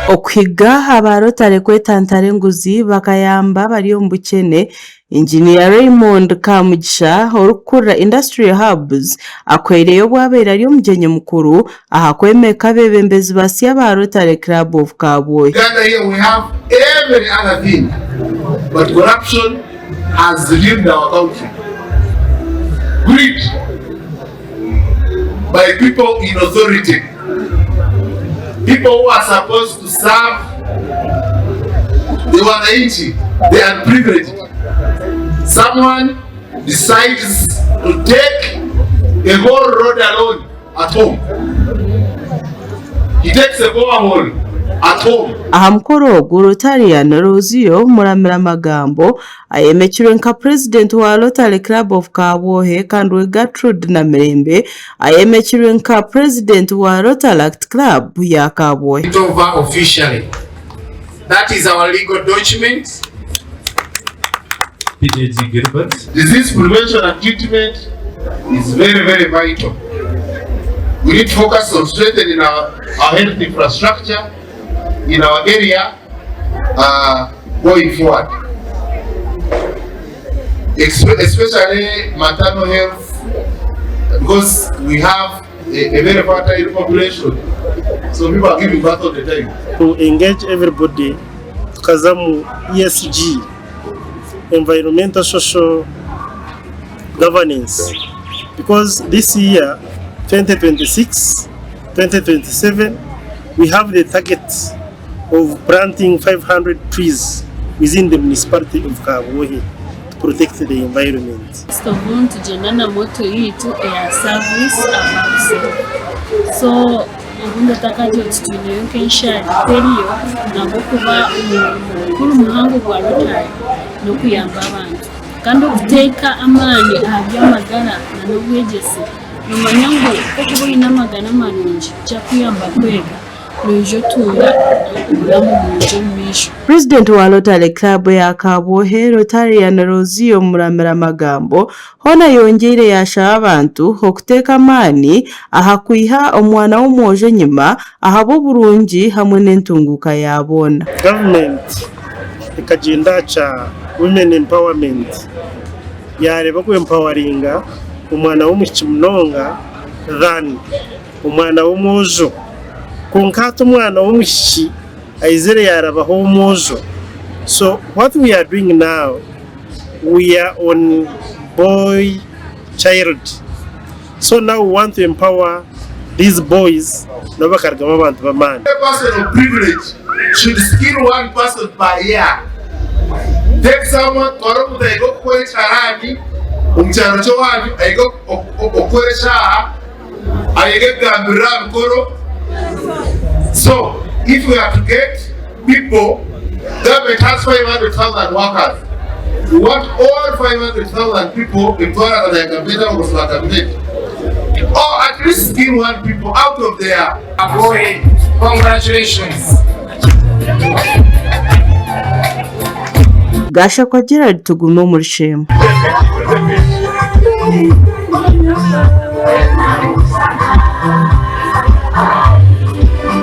Okuhiga aba Rotary kwetantara enguzi bakayamba abari omu bukyene, Inginiya Raymond Kamugisha orikukurira Industrial Hubs akuhaireyo obu abaire ari omugyenyi mukuru aha kwemeka abeebembezi basya aba Rotary Club of Kabwohe. Uganda here we have every other thing but corruption has ruined our country. Greed by people in authority, people who are supposed to serve the wananchi, the unprivileged. Someone decides to take a whole road alone at home. He takes a borehole at home. Aha mukoro ogu, Rotarian Lozio Muramiramagambo ayemekirwe nka Purezidenti wa Rotary Club of Kabwohe kandi we Gertrude Namirembe ayemekirwe nka Purezidenti wa Rotaract Club ya Kabwohe. it over officially. That is our legal document. PAG Gilbert. Disease prevention and treatment is very, very vital. We need to focus on strengthening our, our health infrastructure in our area uh, going forward. Especially maternal health, because we have a, a very fertile population. So people are giving birth all the time. To engage everybody tukaza mu ESG, environmental social governance, because this year 2026 2027 we have the target of planting 500 trees within the municipality of Kabwohe to protect the environment. First of all nitugyenda na motto yaitu eya service above self so obundi otakagira oti twineyo nk'enshaari teriyo ahabw'okuba omurimo mukuru muhango gwa Rotary n'okuyamba abantu kandi okuteeka amaani aha by'amagara n'obwegyese nomanya ngu okuba oine amagara marungi kyakuyamba kwega noija otunga oburamu burungi omu maisho. Purezidenti wa Rotary Club eya Kabwohe, Rotarian Lozio Muramiramagambo hoona ayongyeire yaashaba abantu okuteeka amaani aha kwiha omwana w'omwojo enyima ahabw'oburungi hamwe n'entunguuka ya boona. Gavumenti ekagyenda aha kya women empowerment yareeba ku empawaringa omwana w'omwishiki munonga than omwana w'omwojo kwonka hati omwana w'omwishiki aizire yarabaho ow'omwojo so what we are doing now we are on boy child so now we want to empower these boys nabo bakarugamu abantu b'amaani. A person of privilege should skill one person per year. Take someone, twara omuntu ayige okukora ekiharani omu kyaro ky'owaanyu, ayige okukora eshaaha, ayege kugambirira aha mikoro. So if we are to get people, government has 500,000 workers. We want all 500,000 people emitwaro agana ya gavumenti abakozi ba gavumenti or at least skill one people out of their Boy, congratulations. Gashakwa Gerald Tugume omuri Sheema.